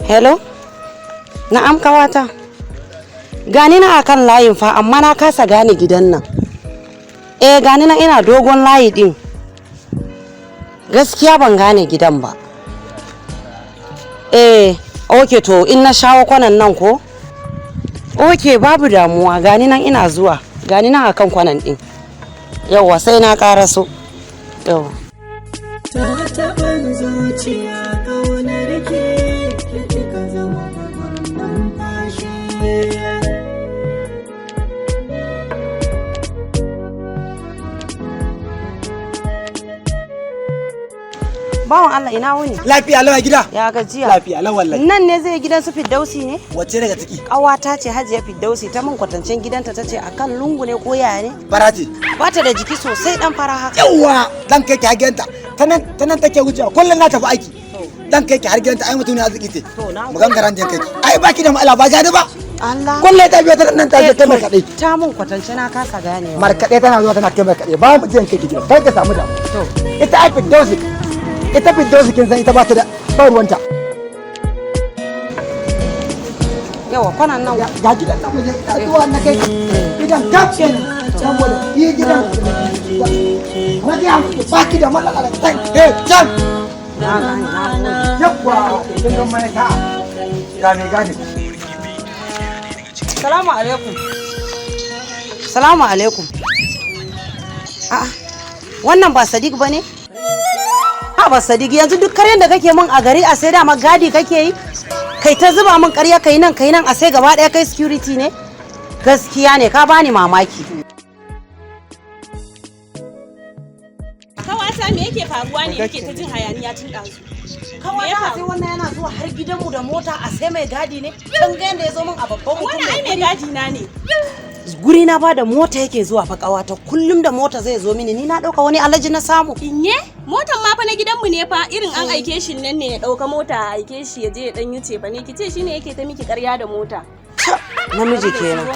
Hello? Na'am, kawata. Gani na akan layin fa, amma na kasa gane gidan nan. Eh, gani na ina dogon layi din. Gaskiya ban gane gidan ba. Eh, okay, to in na shawo kwanan nan ko? Okay, babu damuwa, gani nan ina zuwa. Gani nan akan kwanan din. Yauwa, sai na karaso. Yauwa. Ta taɓan zuciya, ƙaunar ke ke kika zama bugun numfashi. Bawan Allah, ina wuni? Lafiya lawa gida. Ya gajiya? Lafiya lawa wallahi. Nan ne zai gidan su Firdausi ne? Wacce daga ciki? Ƙawata ce Hajiya Firdausi ta min kwatancen gidanta, ta ce akan lungu ne ko yaya ne? Fara ce. Bata da jiki sosai, dan fara haka. Yawwa, dan kai ki har gidanta. Ta nan take wucewa. Kullum na tafi aiki. Dan kai ki har gidanta, ai mutum ne arziki ce. To, na Mu gangara jin kai ki. Ai baki da matsala, ba gani ba. Allah. Kullum ta biyo ta nan, ta je kai markaɗe. Ta mun kwatance na kasa ganewa. Markaɗe tana zuwa tana kai markaɗe. Ba mu jin kai ki gidan. Kai ka samu damu. To. Ita ai Firdausi. Ita Firdausi kin san ita ba ta da ba ruwanta. Yawa, kwanan nan. Ga gidan nan, mu je, ina zuwa na kai ki. Gidan kaf kenan. Saboda yi gidan. Na ga baki da matsala. Eh, can. Na gane, na gode. Yawwa, kin ga mai ta gane gane. Salamu alaikum. Salamu alaikum. A'a, wannan ba Sadiq ba ne? Ha ba Sadiq, yanzu duk karyan da kake min a gari, a sai dama gadi kake yi? Kai ta zuba min karya, kai nan kai nan, a sai gaba ɗaya kai security ne? Gaskiya ne, ka bani mamaki. Kawata, me yake faruwa ne yake ta jin hayaniya tun ɗazu? Kawai sai wannan yana zuwa har gidanmu da mota, a sai mai gadi ne? Kan ga yanda ya zo min a babban mutum. Wannan ai mai gadi na ne. Guri na ba da mota yake zuwa fa, kawata, kullum da mota zai zo mini, ni na ɗauka wani alaji na samu. Inye? Motan ma fa na gidanmu ne fa, irin an aike shi nan ne ya ɗauka mota, a aike shi ya je ya ɗan yi cefa ne, ki ce shine yake ta miki ƙarya da mota. Namiji kenan.